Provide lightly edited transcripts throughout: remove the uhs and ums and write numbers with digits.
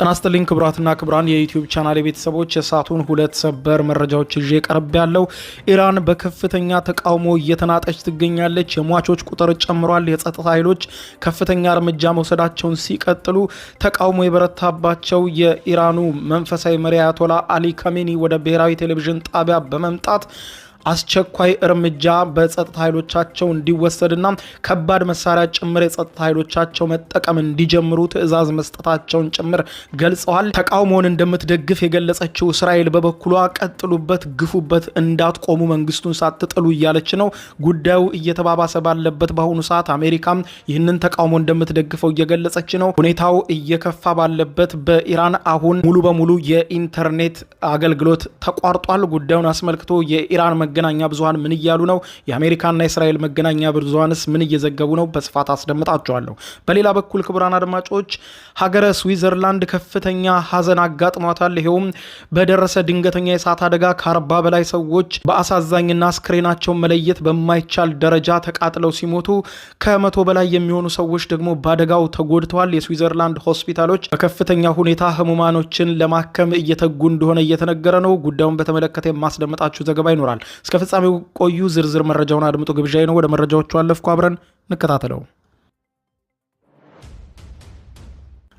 ጤና ይስጥልኝ ክቡራትና ክቡራን የዩቲዩብ ቻናል ቤተሰቦች፣ የሰዓቱን ሁለት ሰበር መረጃዎች ይዤ ቀርቤያለሁ። ኢራን በከፍተኛ ተቃውሞ እየተናጠች ትገኛለች። የሟቾች ቁጥር ጨምሯል። የጸጥታ ኃይሎች ከፍተኛ እርምጃ መውሰዳቸውን ሲቀጥሉ ተቃውሞ የበረታባቸው የኢራኑ መንፈሳዊ መሪ አያቶላ አሊ ካሜኒ ወደ ብሔራዊ ቴሌቪዥን ጣቢያ በመምጣት አስቸኳይ እርምጃ በጸጥታ ኃይሎቻቸው እንዲወሰድና ከባድ መሳሪያ ጭምር የጸጥታ ኃይሎቻቸው መጠቀም እንዲጀምሩ ትዕዛዝ መስጠታቸውን ጭምር ገልጸዋል። ተቃውሞውን እንደምትደግፍ የገለጸችው እስራኤል በበኩሏ ቀጥሉበት፣ ግፉበት፣ እንዳትቆሙ፣ መንግስቱን ሳትጥሉ እያለች ነው። ጉዳዩ እየተባባሰ ባለበት በአሁኑ ሰዓት አሜሪካም ይህንን ተቃውሞ እንደምትደግፈው እየገለጸች ነው። ሁኔታው እየከፋ ባለበት በኢራን አሁን ሙሉ በሙሉ የኢንተርኔት አገልግሎት ተቋርጧል። ጉዳዩን አስመልክቶ የኢራን መገናኛ ብዙሃን ምን እያሉ ነው? የአሜሪካና የእስራኤል መገናኛ ብዙሃንስ ምን እየዘገቡ ነው? በስፋት አስደምጣቸዋለሁ። በሌላ በኩል ክቡራን አድማጮች፣ ሀገረ ስዊዘርላንድ ከፍተኛ ሀዘን አጋጥሟታል። ይኸውም በደረሰ ድንገተኛ የእሳት አደጋ ከ40 በላይ ሰዎች በአሳዛኝና አስክሬናቸውን መለየት በማይቻል ደረጃ ተቃጥለው ሲሞቱ ከ100 በላይ የሚሆኑ ሰዎች ደግሞ በአደጋው ተጎድተዋል። የስዊዘርላንድ ሆስፒታሎች በከፍተኛ ሁኔታ ህሙማኖችን ለማከም እየተጉ እንደሆነ እየተነገረ ነው። ጉዳዩን በተመለከተ የማስደምጣችሁ ዘገባ ይኖራል። እስከ ፍጻሜው ቆዩ። ዝርዝር መረጃውን አድምጡ ግብዣዬ ነው። ወደ መረጃዎቹ አለፍኩ። አብረን እንከታተለው።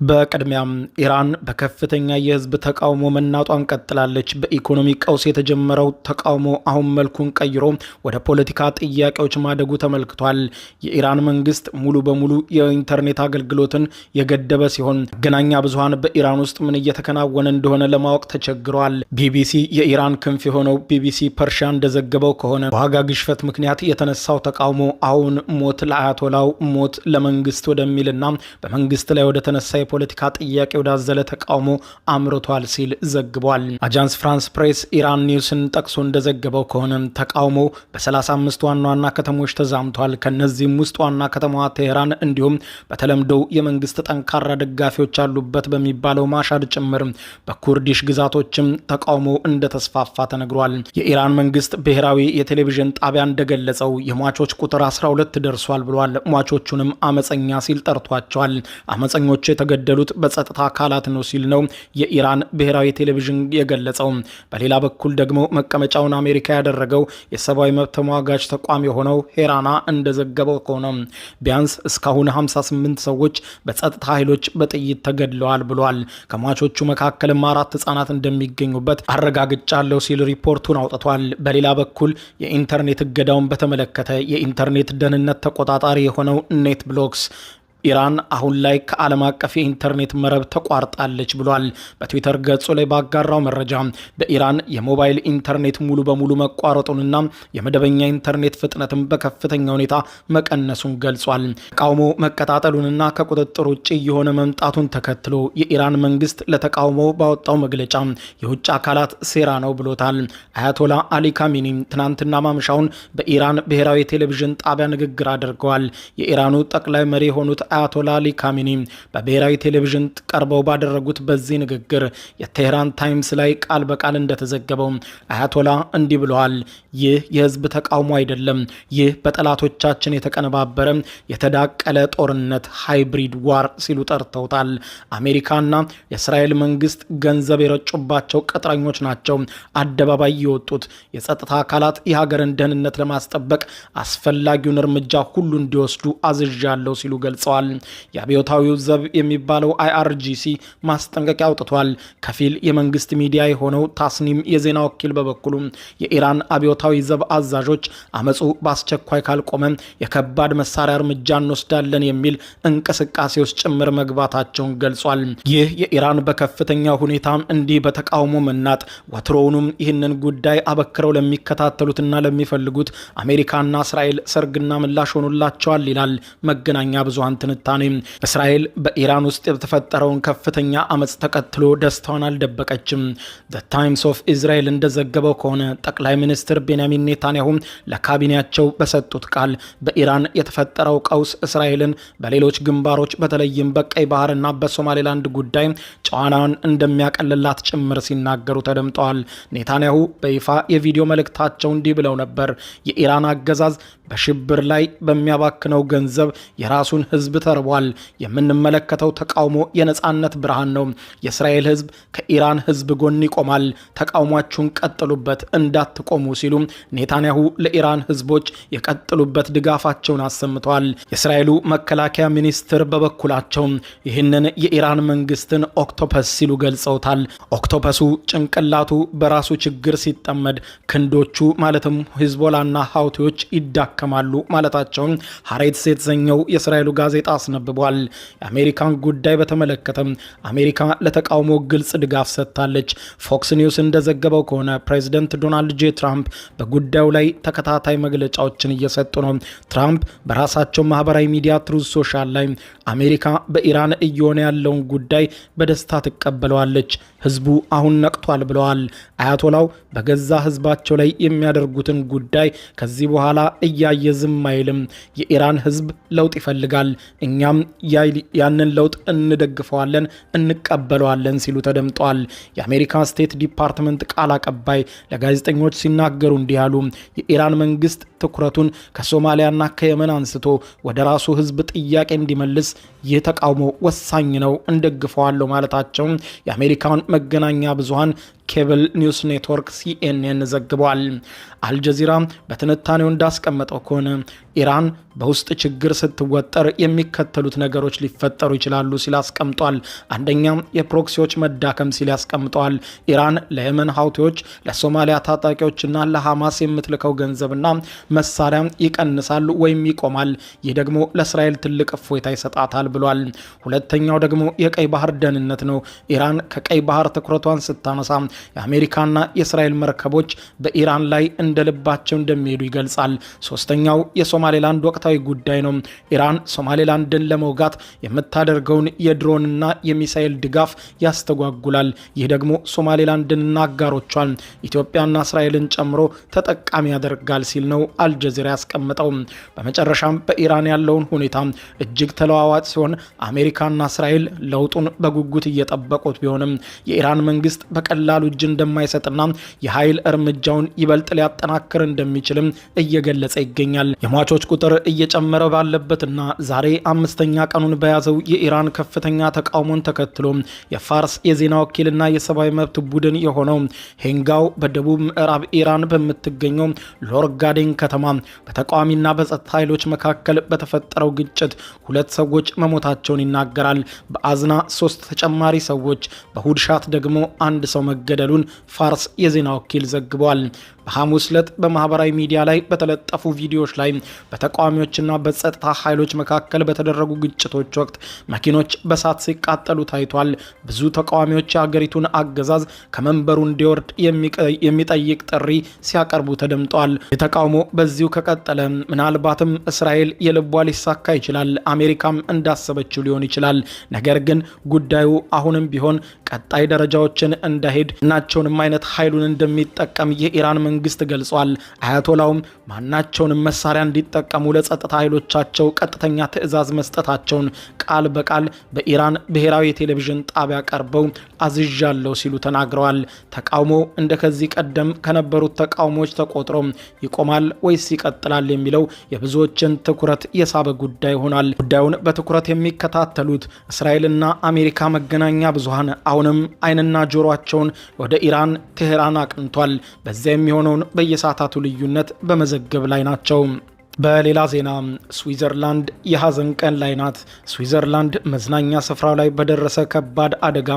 በቅድሚያም ኢራን በከፍተኛ የህዝብ ተቃውሞ መናጧን ቀጥላለች። በኢኮኖሚ ቀውስ የተጀመረው ተቃውሞ አሁን መልኩን ቀይሮ ወደ ፖለቲካ ጥያቄዎች ማደጉ ተመልክቷል። የኢራን መንግስት ሙሉ በሙሉ የኢንተርኔት አገልግሎትን የገደበ ሲሆን መገናኛ ብዙሃን በኢራን ውስጥ ምን እየተከናወነ እንደሆነ ለማወቅ ተቸግረዋል። ቢቢሲ የኢራን ክንፍ የሆነው ቢቢሲ ፐርሺያ እንደዘገበው ከሆነ በዋጋ ግሽበት ምክንያት የተነሳው ተቃውሞ አሁን ሞት ለአያቶላው፣ ሞት ለመንግስት ወደሚልና በመንግስት ላይ ወደ ተነሳ የፖለቲካ ጥያቄ ወዳዘለ ተቃውሞ አምርቷል ሲል ዘግቧል። አጃንስ ፍራንስ ፕሬስ ኢራን ኒውስን ጠቅሶ እንደዘገበው ከሆነ ተቃውሞ በ35 ዋና ዋና ከተሞች ተዛምቷል። ከነዚህም ውስጥ ዋና ከተማዋ ቴሄራን እንዲሁም በተለምዶው የመንግስት ጠንካራ ደጋፊዎች አሉበት በሚባለው ማሻድ ጭምር በኩርዲሽ ግዛቶችም ተቃውሞ እንደተስፋፋ ተነግሯል። የኢራን መንግስት ብሔራዊ የቴሌቪዥን ጣቢያ እንደገለጸው የሟቾች ቁጥር 12 ደርሷል ብሏል። ሟቾቹንም አመፀኛ ሲል ጠርቷቸዋል። አመፀኞቹ የተገደሉት በጸጥታ አካላት ነው ሲል ነው የኢራን ብሔራዊ ቴሌቪዥን የገለጸው። በሌላ በኩል ደግሞ መቀመጫውን አሜሪካ ያደረገው የሰብአዊ መብት ተሟጋች ተቋም የሆነው ሄራና እንደዘገበው ከሆነ ቢያንስ እስካሁን 58 ሰዎች በጸጥታ ኃይሎች በጥይት ተገድለዋል ብሏል። ከሟቾቹ መካከልም አራት ህጻናት እንደሚገኙበት አረጋግጫለሁ ሲል ሪፖርቱን አውጥቷል። በሌላ በኩል የኢንተርኔት እገዳውን በተመለከተ የኢንተርኔት ደህንነት ተቆጣጣሪ የሆነው ኔት ብሎክስ ኢራን አሁን ላይ ከዓለም አቀፍ የኢንተርኔት መረብ ተቋርጣለች ብሏል። በትዊተር ገጹ ላይ ባጋራው መረጃ በኢራን የሞባይል ኢንተርኔት ሙሉ በሙሉ መቋረጡንና የመደበኛ ኢንተርኔት ፍጥነትም በከፍተኛ ሁኔታ መቀነሱን ገልጿል። ተቃውሞ መቀጣጠሉንና ከቁጥጥር ውጭ የሆነ መምጣቱን ተከትሎ የኢራን መንግስት ለተቃውሞ ባወጣው መግለጫ የውጭ አካላት ሴራ ነው ብሎታል። አያቶላ አሊ ካሚኒ ትናንትና ማምሻውን በኢራን ብሔራዊ ቴሌቪዥን ጣቢያ ንግግር አድርገዋል። የኢራኑ ጠቅላይ መሪ የሆኑት አያቶላ አሊ ካሚኒ በብሔራዊ ቴሌቪዥን ቀርበው ባደረጉት በዚህ ንግግር የቴህራን ታይምስ ላይ ቃል በቃል እንደተዘገበው አያቶላ እንዲህ ብለዋል። ይህ የህዝብ ተቃውሞ አይደለም። ይህ በጠላቶቻችን የተቀነባበረ የተዳቀለ ጦርነት hybrid war ሲሉ ጠርተውታል። አሜሪካና የእስራኤል መንግስት ገንዘብ የረጩባቸው ቅጥረኞች ናቸው አደባባይ የወጡት። የጸጥታ አካላት የሀገርን ደህንነት ለማስጠበቅ አስፈላጊውን እርምጃ ሁሉ እንዲወስዱ አዝዣለሁ ሲሉ ገልጸዋል። የአብዮታዊው ዘብ የሚባለው አይአርጂሲ ማስጠንቀቂያ አውጥቷል። ከፊል የመንግስት ሚዲያ የሆነው ታስኒም የዜና ወኪል በበኩሉ የኢራን አብዮታዊ ዘብ አዛዦች አመፁ በአስቸኳይ ካልቆመ የከባድ መሳሪያ እርምጃ እንወስዳለን የሚል እንቅስቃሴ ውስጥ ጭምር መግባታቸውን ገልጿል። ይህ የኢራን በከፍተኛ ሁኔታ እንዲህ በተቃውሞ መናጥ ወትሮውኑም ይህንን ጉዳይ አበክረው ለሚከታተሉትና ለሚፈልጉት አሜሪካና እስራኤል ሰርግና ምላሽ ሆኖላቸዋል ይላል መገናኛ ብዙሃን ትንታኔ። እስራኤል በኢራን ውስጥ የተፈጠረውን ከፍተኛ አመፅ ተከትሎ ደስታዋን አልደበቀችም። ዘ ታይምስ ኦፍ ኢዝራኤል እንደዘገበው ከሆነ ጠቅላይ ሚኒስትር ቤንያሚን ኔታንያሁ ለካቢኔያቸው በሰጡት ቃል በኢራን የተፈጠረው ቀውስ እስራኤልን በሌሎች ግንባሮች በተለይም በቀይ ባህርና በሶማሌላንድ ጉዳይ ጫናዋን እንደሚያቀልላት ጭምር ሲናገሩ ተደምጠዋል። ኔታንያሁ በይፋ የቪዲዮ መልእክታቸው እንዲህ ብለው ነበር። የኢራን አገዛዝ በሽብር ላይ በሚያባክነው ገንዘብ የራሱን ሕዝብ ተርቧል። የምንመለከተው ተቃውሞ የነጻነት ብርሃን ነው። የእስራኤል ህዝብ ከኢራን ህዝብ ጎን ይቆማል። ተቃውሟችሁን ቀጥሉበት፣ እንዳትቆሙ ሲሉ ኔታንያሁ ለኢራን ህዝቦች የቀጥሉበት ድጋፋቸውን አሰምተዋል። የእስራኤሉ መከላከያ ሚኒስትር በበኩላቸው ይህንን የኢራን መንግስትን octopus ሲሉ ገልጸውታል። Octopus ኡ ጭንቅላቱ በራሱ ችግር ሲጠመድ ክንዶቹ ማለትም ሂዝቦላና ሀውቲዎች ይዳከማሉ ማለታቸውን ሀሬትስ የተሰኘው የእስራኤሉ ጋዜጣ አስነብቧል። የአሜሪካን ጉዳይ በተመለከተም አሜሪካ ለተቃውሞ ግልጽ ድጋፍ ሰጥታለች። ፎክስ ኒውስ እንደዘገበው ከሆነ ፕሬዚደንት ዶናልድ ጄ ትራምፕ በጉዳዩ ላይ ተከታታይ መግለጫዎችን እየሰጡ ነው። ትራምፕ በራሳቸው ማህበራዊ ሚዲያ ትሩዝ ሶሻል ላይ አሜሪካ በኢራን እየሆነ ያለውን ጉዳይ በደስታ ትቀበለዋለች፣ ህዝቡ አሁን ነቅቷል ብለዋል። አያቶላው በገዛ ህዝባቸው ላይ የሚያደርጉትን ጉዳይ ከዚህ በኋላ እያየ ዝም አይልም። የኢራን ህዝብ ለውጥ ይፈልጋል፣ እኛም ያንን ለውጥ እንደግፈዋለን፣ እንቀበለዋለን ሲሉ ተደምጠዋል። የአሜሪካ ስቴት ዲፓርትመንት ቃል አቀባይ ለጋዜጠኞች ሲናገሩ እንዲህ አሉ። የኢራን መንግስት ትኩረቱን ከሶማሊያና ከየመን አንስቶ ወደ ራሱ ህዝብ ጥያቄ እንዲመልስ ይህ ተቃውሞ ወሳኝ ነው፣ እንደግፈዋለሁ ማለታቸው የአሜሪካን መገናኛ ብዙሃን ኬብል ኒውስ ኔትወርክ ሲኤንኤን ዘግቧል። አልጀዚራ በትንታኔው እንዳስቀመጠው ከሆነ ኢራን በውስጥ ችግር ስትወጠር የሚከተሉት ነገሮች ሊፈጠሩ ይችላሉ ሲል አስቀምጧል። አንደኛ፣ የ proxy ዎች መዳከም ሲል ያስቀምጠዋል። ኢራን ለየመን ሀውቲዎች፣ ለሶማሊያ ታጣቂዎችና ለሐማስ የምትልከው ገንዘብና መሳሪያ ይቀንሳል ወይም ይቆማል። ይህ ደግሞ ለእስራኤል ትልቅ እፎይታ ይሰጣታል ብሏል። ሁለተኛው ደግሞ የቀይ ባህር ደህንነት ነው። ኢራን ከቀይ ባህር ትኩረቷን ስታነሳ የአሜሪካና የእስራኤል መርከቦች በኢራን ላይ እንደ ልባቸው እንደሚሄዱ ይገልጻል። ሶስተኛው የሶማሌላንድ ወቅታዊ ጉዳይ ነው። ኢራን ሶማሌላንድን ለመውጋት የምታደርገውን የድሮንና የሚሳኤል ድጋፍ ያስተጓጉላል። ይህ ደግሞ ሶማሌላንድንና አጋሮቿን ኢትዮጵያና እስራኤልን ጨምሮ ተጠቃሚ ያደርጋል ሲል ነው አልጀዚራ ያስቀምጠው። በመጨረሻም በኢራን ያለውን ሁኔታ እጅግ ተለዋዋጭ ሲሆን አሜሪካና እስራኤል ለውጡን በጉጉት እየጠበቁት ቢሆንም የኢራን መንግስት በቀላሉ እጅ እንደማይሰጥና የኃይል እርምጃውን ይበልጥ ሊያጠናክር እንደሚችልም እየገለጸ ይገኛል። የሟቾች ቁጥር እየጨመረ ባለበትና ዛሬ አምስተኛ ቀኑን በያዘው የኢራን ከፍተኛ ተቃውሞን ተከትሎ የፋርስ የዜና ወኪልና የሰብአዊ መብት ቡድን የሆነው ሄንጋው በደቡብ ምዕራብ ኢራን በምትገኘው ሎርጋዴን ከተማ በተቃዋሚና በጸጥታ ኃይሎች መካከል በተፈጠረው ግጭት 2 ሰዎች መሞታቸውን ይናገራል። በአዝና 3 ተጨማሪ ሰዎች፣ በሁድሻት ደግሞ 1 ሰው መገደሉን ፋርስ የዜና ወኪል ዘግቧል። በሐሙስ ዕለት በማህበራዊ ሚዲያ ላይ በተለጠፉ ቪዲዮዎች ላይ በተቃዋሚዎችና በጸጥታ ኃይሎች መካከል በተደረጉ ግጭቶች ወቅት መኪኖች በእሳት ሲቃጠሉ ታይቷል። ብዙ ተቃዋሚዎች የሀገሪቱን አገዛዝ ከመንበሩ እንዲወርድ የሚጠይቅ ጥሪ ሲያቀርቡ ተደምጠዋል። የተቃውሞ በዚሁ ከቀጠለ ምናልባትም እስራኤል የልቧ ሊሳካ ይችላል፣ አሜሪካም እንዳሰበችው ሊሆን ይችላል። ነገር ግን ጉዳዩ አሁንም ቢሆን ቀጣይ ደረጃዎችን እንዳይሄድ ማናቸውንም አይነት ኃይሉን እንደሚጠቀም የኢራን መንግስት ገልጿል። አያቶላውም ማናቸውንም መሳሪያ እንዲጠቀሙ ለጸጥታ ኃይሎቻቸው ቀጥተኛ ትዕዛዝ መስጠታቸውን ቃል በቃል በኢራን ብሔራዊ የቴሌቪዥን ጣቢያ ቀርበው አዝዣለሁ ሲሉ ተናግረዋል። ተቃውሞ እንደከዚህ ቀደም ከነበሩት ተቃውሞዎች ተቆጥሮ ይቆማል ወይስ ይቀጥላል የሚለው የብዙዎችን ትኩረት የሳበ ጉዳይ ሆኗል። ጉዳዩን በትኩረት የሚከታተሉት እስራኤልና አሜሪካ መገናኛ ብዙሃን አሁንም አይንና ጆሮአቸውን ወደ ኢራን ቴህራን አቅንቷል። በዚያ የሚሆነውን በየሰዓታቱ ልዩነት በመዘገብ ላይ ናቸው። በሌላ ዜና ስዊዘርላንድ የሀዘን ቀን ላይ ናት። ስዊዘርላንድ መዝናኛ ስፍራው ላይ በደረሰ ከባድ አደጋ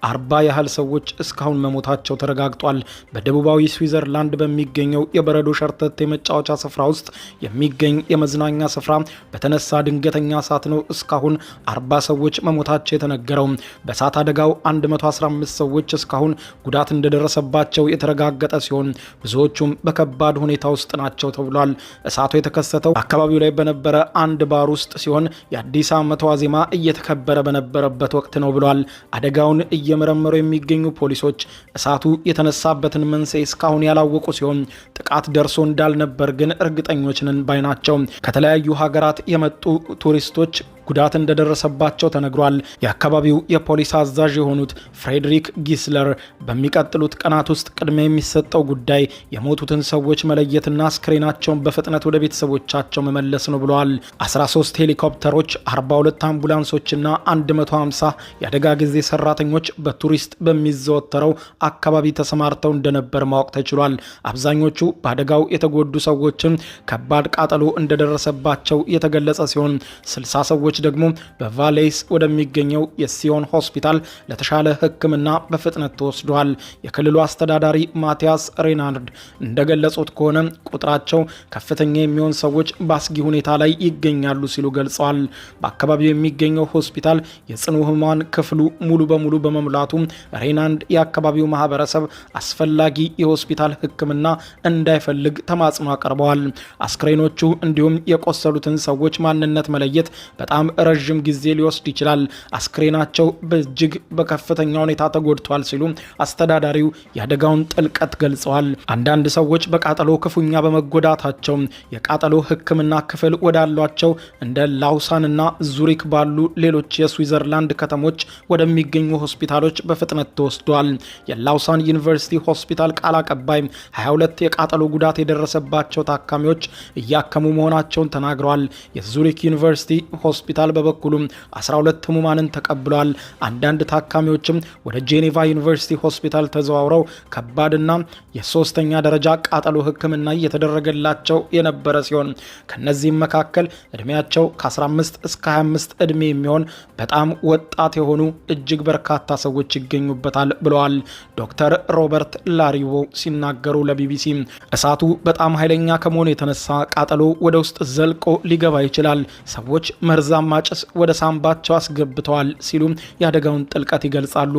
40 ያህል ሰዎች እስካሁን መሞታቸው ተረጋግጧል። በደቡባዊ ስዊዘርላንድ በሚገኘው የበረዶ ሸርተቴ የመጫወቻ ስፍራ ውስጥ የሚገኝ የመዝናኛ ስፍራ በተነሳ ድንገተኛ እሳት ነው እስካሁን 40 ሰዎች መሞታቸው የተነገረው። በእሳት አደጋው 115 ሰዎች እስካሁን ጉዳት እንደደረሰባቸው የተረጋገጠ ሲሆን ብዙዎቹም በከባድ ሁኔታ ውስጥ ናቸው ተብሏል። እሳቱ የተከሰተው አካባቢው ላይ በነበረ አንድ ባር ውስጥ ሲሆን የአዲስ ዓመት ዋዜማ እየተከበረ በነበረበት ወቅት ነው ብሏል። አደጋውን እየመረመሩ የሚገኙ ፖሊሶች እሳቱ የተነሳበትን መንስኤ እስካሁን ያላወቁ ሲሆን ጥቃት ደርሶ እንዳልነበር ግን እርግጠኞች ነን ባይ ናቸው። ከተለያዩ ሀገራት የመጡ ቱሪስቶች ጉዳት እንደደረሰባቸው ተነግሯል። የአካባቢው የፖሊስ አዛዥ የሆኑት ፍሬድሪክ ጊስለር በሚቀጥሉት ቀናት ውስጥ ቅድሚያ የሚሰጠው ጉዳይ የሞቱትን ሰዎች መለየትና አስክሬናቸውን በፍጥነት ወደ ቤተሰቦቻቸው መመለስ ነው ብለዋል። 13 ሄሊኮፕተሮች፣ 42 አምቡላንሶችና 150 የአደጋ ጊዜ ሰራተኞች በቱሪስት በሚዘወተረው አካባቢ ተሰማርተው እንደነበር ማወቅ ተችሏል። አብዛኞቹ በአደጋው የተጎዱ ሰዎችም ከባድ ቃጠሎ እንደደረሰባቸው የተገለጸ ሲሆን 60 ሰዎች ደግሞ በቫሌስ ወደሚገኘው የሲዮን ሆስፒታል ለተሻለ ሕክምና በፍጥነት ተወስደዋል። የክልሉ አስተዳዳሪ ማቲያስ ሬናርድ እንደገለጹት ከሆነ ቁጥራቸው ከፍተኛ የሚሆን ሰዎች በአስጊ ሁኔታ ላይ ይገኛሉ ሲሉ ገልጸዋል። በአካባቢው የሚገኘው ሆስፒታል የጽኑ ህሙማን ክፍሉ ሙሉ በሙሉ በመሙላቱ ሬናንድ የአካባቢው ማህበረሰብ አስፈላጊ የሆስፒታል ሕክምና እንዳይፈልግ ተማጽኖ አቅርበዋል። አስክሬኖቹ እንዲሁም የቆሰሉትን ሰዎች ማንነት መለየት በጣም ረዥም ጊዜ ሊወስድ ይችላል። አስክሬናቸው በእጅግ በከፍተኛ ሁኔታ ተጎድቷል ሲሉ አስተዳዳሪው የአደጋውን ጥልቀት ገልጸዋል። አንዳንድ ሰዎች በቃጠሎ ክፉኛ በመጎዳታቸው የቃጠሎ ሕክምና ክፍል ወዳሏቸው እንደ ላውሳንና ዙሪክ ባሉ ሌሎች የስዊዘርላንድ ከተሞች ወደሚገኙ ሆስፒታሎች በፍጥነት ተወስደዋል። የላውሳን ዩኒቨርሲቲ ሆስፒታል ቃል አቀባይ 22 የቃጠሎ ጉዳት የደረሰባቸው ታካሚዎች እያከሙ መሆናቸውን ተናግረዋል። የዙሪክ ዩኒቨርሲቲ ሆስፒታል በበኩሉም 12 ህሙማንን ተቀብለዋል። አንዳንድ ታካሚዎችም ወደ ጄኔቫ ዩኒቨርሲቲ ሆስፒታል ተዘዋውረው ከባድና የሶስተኛ ደረጃ ቃጠሎ ሕክምና እየተደረገላቸው የነበረ ሲሆን ከነዚህም መካከል እድሜያቸው ከ15 እስከ 25 እድሜ የሚሆን በጣም ወጣት የሆኑ እጅግ በርካታ ሰዎች ይገኙበታል ብለዋል ዶክተር ሮበርት ላሪቦ ሲናገሩ ለቢቢሲ። እሳቱ በጣም ኃይለኛ ከመሆኑ የተነሳ ቃጠሎ ወደ ውስጥ ዘልቆ ሊገባ ይችላል። ሰዎች መርዛማ ጭስ ወደ ሳምባቸው አስገብተዋል ሲሉ የአደጋውን ጥልቀት ይገልጻሉ።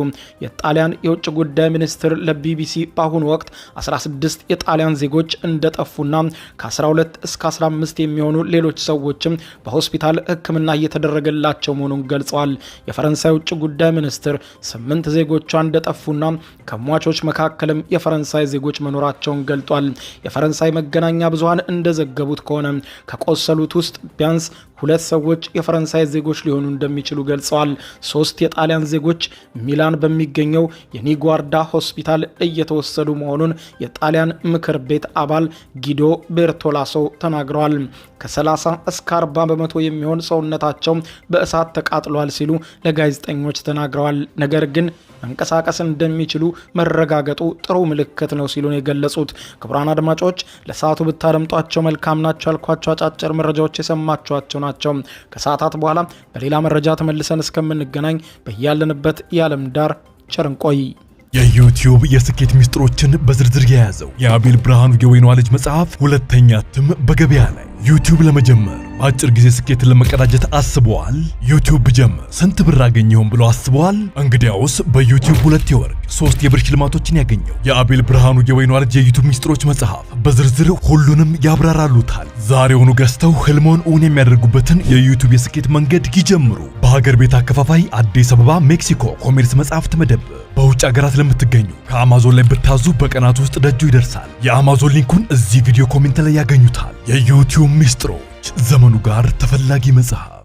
የጣሊያን የውጭ ጉዳይ ሚኒስትር ለቢቢሲ በአሁኑ ወቅት 16 የጣሊያን ዜጎች እንደጠፉና ከ12 እስከ 15 የሚሆኑ ሌሎች ሰዎችም በሆስፒታል ሕክምና እየተደረገላቸው መሆኑን ገልጸዋል። የፈረንሳይ ውጭ ጉዳይ ሚኒስትር 8 ዜጎቿ እንደጠፉና ከሟቾች መካከልም የፈረንሳይ ዜጎች መኖራቸውን ገልጧል። የፈረንሳይ መገናኛ ብዙሃን እንደዘገቡት ከሆነ ከቆሰሉት ውስጥ ቢያንስ 2 ሰዎች የፈረንሳይ ዜጎች ሊሆኑ እንደሚችሉ ገልጸዋል። 3 የጣሊያን ዜጎች ሚላን በሚገኘው የኒጓርዳ ሆስፒታል እየተወሰዱ መሆኑን የጣሊያን ምክር ቤት አባል ጊዶ ቤርቶላሶ ተናግረዋል። ከ30 እስከ 40% የሚሆን ሰውነታቸው በእሳት ተቃጥሏል ሲሉ ለጋዜጠኞች ተናግረዋል። ነገር ግን መንቀሳቀስ እንደሚችሉ መረጋገጡ ጥሩ ምልክት ነው ሲሉ ነው የገለጹት። ክቡራን አድማጮች ለሰዓቱ ብታደምጧቸው መልካም ናቸው ያልኳቸው አጫጭር መረጃዎች የሰማችኋቸው ናቸው። ከሰዓታት በኋላ በሌላ መረጃ ተመልሰን እስከምንገናኝ በያለንበት የዓለም ዳር ቸር እንቆይ። የዩቲዩብ የስኬት ሚስጥሮችን በዝርዝር የያዘው የአቤል ብርሃኑ የወይኗ ልጅ መጽሐፍ ሁለተኛ እትም በገበያ ላይ። ዩቲዩብ ለመጀመር በአጭር ጊዜ ስኬትን ለመቀዳጀት አስበዋል? ዩቲዩብ ብጀምር ስንት ብር አገኘሁም ብሎ አስበዋል? እንግዲያውስ በዩቲዩብ 2 የወርቅ 3 የብር ሽልማቶችን ያገኘው የአቤል ብርሃኑ የወይኗ ልጅ የዩቲዩብ ሚስጥሮች መጽሐፍ በዝርዝር ሁሉንም ያብራራሉታል። ዛሬውኑ ገዝተው ህልሞን እውን የሚያደርጉበትን የዩቲዩብ የስኬት መንገድ ይጀምሩ። በሀገር ቤት አከፋፋይ አዲስ አበባ ሜክሲኮ ኮሜርስ መጽሐፍት መደብር፣ በውጭ ሀገራት ለምትገኙ ከአማዞን ላይ ብታዙ በቀናት ውስጥ ደጁ ይደርሳል። የአማዞን link ኡን እዚህ ቪዲዮ comment ላይ ያገኙታል። የዩቲዩብ ሚስጥሮች ዘመኑ ጋር ተፈላጊ መጽሐፍ።